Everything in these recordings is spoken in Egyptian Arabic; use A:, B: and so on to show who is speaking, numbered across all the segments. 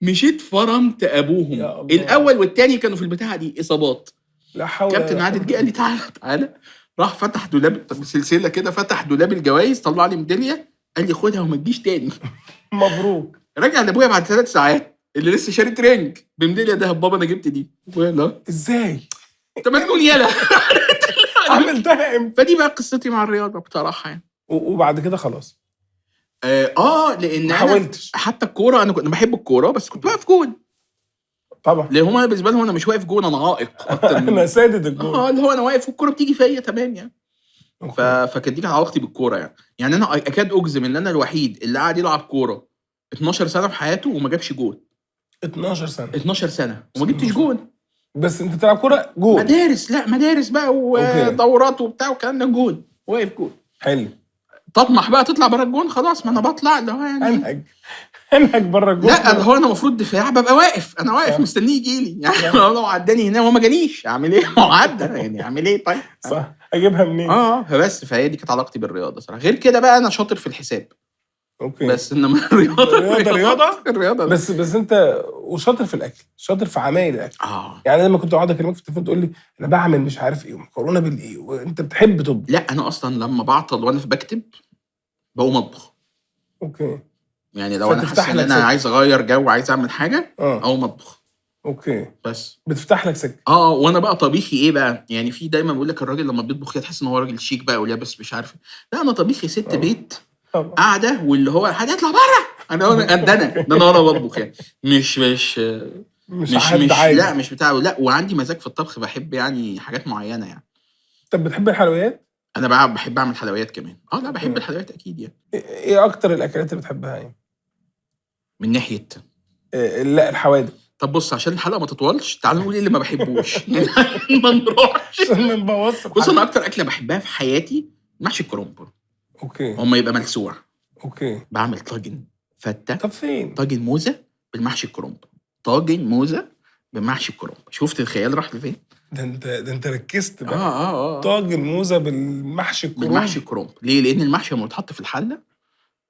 A: مشيت فرمت ابوهم.
B: يا الله.
A: الاول والتاني كانوا في البتاعه دي اصابات.
B: لا حول
A: كابتن
B: ولا
A: عادل جه قال لي تعالى تعالى، راح فتح دولاب سلسلة كده، فتح دولاب الجوائز، طلع لي ميدالية، قال لي خدها وما تجيش تاني.
B: مبروك.
A: رجع لابويا بعد 3 ساعات اللي لسه شاري ترنج بميداليه دهب، بابا انا جبت دي. ابويا لا،
B: ازاي؟
A: انت مجنون يالا.
B: عملتها امتى؟
A: فدي بقى قصتي مع الرياضة بصراحة يعني.
B: وبعد كده خلاص؟
A: اه، لان
B: ما
A: انا
B: حاولتش.
A: حتى الكوره، انا كنت بحب الكورة بس كنت واقف جون. لان هم بالنسبة لهم انا مش واقف جون، انا عائق اكتر من
B: انا سادد الجول.
A: اه، اللي هو انا واقف والكوره بتيجي فيا، تمام يعني. فكانت دي كانت علاقتي بالكورة يعني. يعني انا اكاد اجزم ان انا الوحيد اللي قعد يلعب كورة 12 سنة في حياته وما جابش جون.
B: 12 سنه؟
A: 12 سنة وما جبتش جون.
B: بس انت بتلعب كورة جول.
A: مدارس، لا مدارس بقى ودورات وبتاع والكلام ده، جون، واقف جون.
B: حلو.
A: تطمح بقى تطلع بره الجون، خلاص ما انا بطلع اللي هو يعني
B: انهج انهج بره الجول.
A: لا، اللي هو انا المفروض دفاع ببقى واقف، انا واقف مستنيه يجي لي يعني. لو عداني هنا وما جاليش اعمل ايه؟ ما هو عدى يعني، اعمل ايه طيب؟
B: صح، اجيبها منين؟
A: اه، فبس فهي دي كانت علاقتي بالرياضة صراحه. غير كده بقى انا شاطر في الحساب. بس انما الرياضه
B: الرياضة رياضة؟
A: الرياضة لا.
B: بس انت وشاطر في الاكل، شاطر في عمايل الاكل.
A: اه.
B: يعني لما كنت اقعد اكلمك في التليفون تقول لي انا بعمل مش عارف ايه ومكرونه بالايه، وانت بتحب تطبخ.
A: لا، انا اصلا لما بعطل وانا في بكتب بقوم اطبخ. يعني لو انا
B: فتفتح
A: حاسس ان
B: لك
A: انا
B: سكة.
A: عايز اغير جو، عايز اعمل حاجه، اقوم اطبخ. بس.
B: بتفتح لك سكه.
A: اه، وانا بقى طبيخي ايه بقى؟ يعني في دايما بيقول لك الراجل لما بيطبخ كده تحس ان هو راجل شيك بقى ولابس مش عارف إيه. لا، انا طبيخي ست بيت قاعده، واللي هو هتطلع بره. انا ده انا وانا بطبخ يعني مش مش
B: مش
A: مش
B: حد
A: مش
B: عادي.
A: لا مش بتاع، لا، وعندي مزاج في الطبخ، بحب يعني حاجات معينة يعني.
B: طب بتحب الحلويات؟
A: انا بقى بحب اعمل حلويات كمان، اه، لا بحب الحلويات اكيد يعني.
B: ايه اكتر الاكلات اللي بتحبها يعني؟
A: من ناحية
B: إيه، لا الحوادق.
A: طب بص، عشان الحلقة ما تطولش تعالوا نقول ايه اللي ما بحبوش يعني ما نروحش.
B: عشان ما نبوظش
A: بص،
B: الحلقة.
A: انا اكتر اكله بحبها في حياتي محشي الكرنب. هما يبقى ملسوع. بعمل طاجن فته.
B: طب فين؟
A: طاجن موزة بالمحشي الكرنب، طاجن موزة بمحشي الكرنب، شفت الخيال راح لفين؟
B: ده انت ركزت بقى.
A: اه.
B: طاجن موزة بالمحشي الكرنب.
A: بالمحشي الكرنب، ليه؟ لان المحشي لما بيتحط في الحلة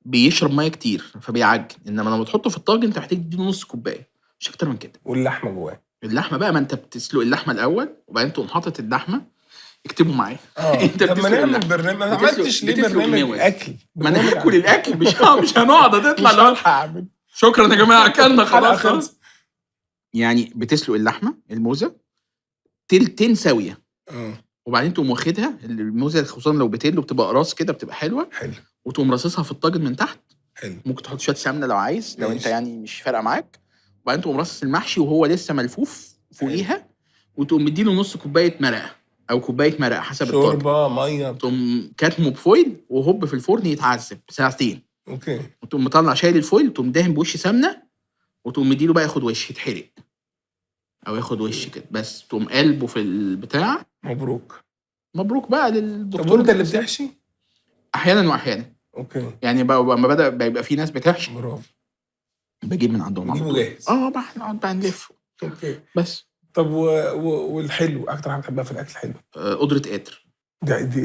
A: بيشرب مية كتير فبيعجن، انما لما تحطه في الطاجن انت محتاج تديله نص كوباية مش اكتر من كده.
B: واللحمة جواه.
A: اللحمة بقى، ما انت بتسلق اللحمة الاول وبعدين تقوم حاطط اللحمه. اكتبوا معايا. انت
B: طب ما
A: بتسلق
B: نعمل
A: اللحمة.
B: برنامج، ما عملتش ليه
A: بتسلق
B: برنامج
A: الموز.
B: اكل؟
A: ما انا
B: برنامج
A: هاكل الاكل، مش هنقعد هتطلع
B: مش
A: لو
B: هلحق اعمل.
A: شكرا يا جماعه، اكلنا.
B: الحلقة
A: خلاص.
B: خلصت.
A: يعني بتسلق اللحمة الموزه تلتين ساويه وبعدين تقوم واخدها الموزه، خصوصا لو بتلو بتبقى قراص كده بتبقى حلوه. وتقوم راصصها في الطاجن من تحت. ممكن تحط شوية سمنه لو عايز، لو انت يعني مش فارقه معاك. وبعدين تقوم راصص المحشي وهو لسه ملفوف فوقيها، وتقوم مديله نص كوباية مرقه او كوباية مرقه حسب الطاجن.
B: شوربه، ميه.
A: تقوم كاتمه ب foil وهوب في الفرن يتعذب ساعتين. وتقوم مطلع شايل ال foil، تقوم دهن بوش سمنه وتقوم مديله بقى ياخد وش، يتحرق او ياخد وش كده بس، تقوم قلبه في البتاع.
B: مبروك.
A: مبروك بقى للدكتور.
B: طب وانت اللي بتحشي؟
A: احيانا واحيانا. يعني بقى لما بدا بيبقى في ناس بتحشي بجيب من عندهم على
B: بتجيبه
A: طول.
B: جاهز.
A: اه بقى نقعد بقى نلف. بس.
B: طب والحلو، اكتر حاجة بتحبها في الاكل الحلو؟
A: قدره قادر.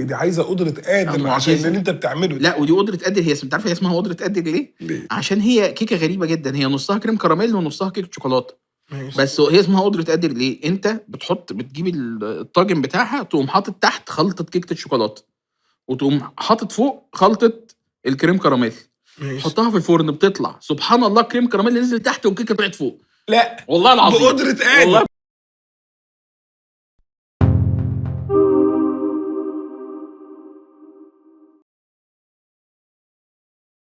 B: دي عايزه قدره قادر عشان
A: معجزة.
B: اللي انت بتعمله ده.
A: لا، ودي قدره قادر هي، انت عارف هي اسمها قدره قادر ليه؟
B: ليه؟
A: عشان هي كيكة غريبة جدا، هي نصها كريم كراميل ونصها كيكة شوكولاته. بس هي اسمها قدره قادر ليه؟ انت بتحط بتجيب الطاجن بتاعها، تقوم حاطط تحت خلطه كيكة الشوكولاتة وتقوم حاطط فوق خلطه الكريم كراميل. حطها في الفرن، بتطلع سبحان الله كريم كراميل نزل تحت والكيكه طلعت فوق.
B: لا.
A: والله العظيم.
B: بقدره قادر.
A: والله.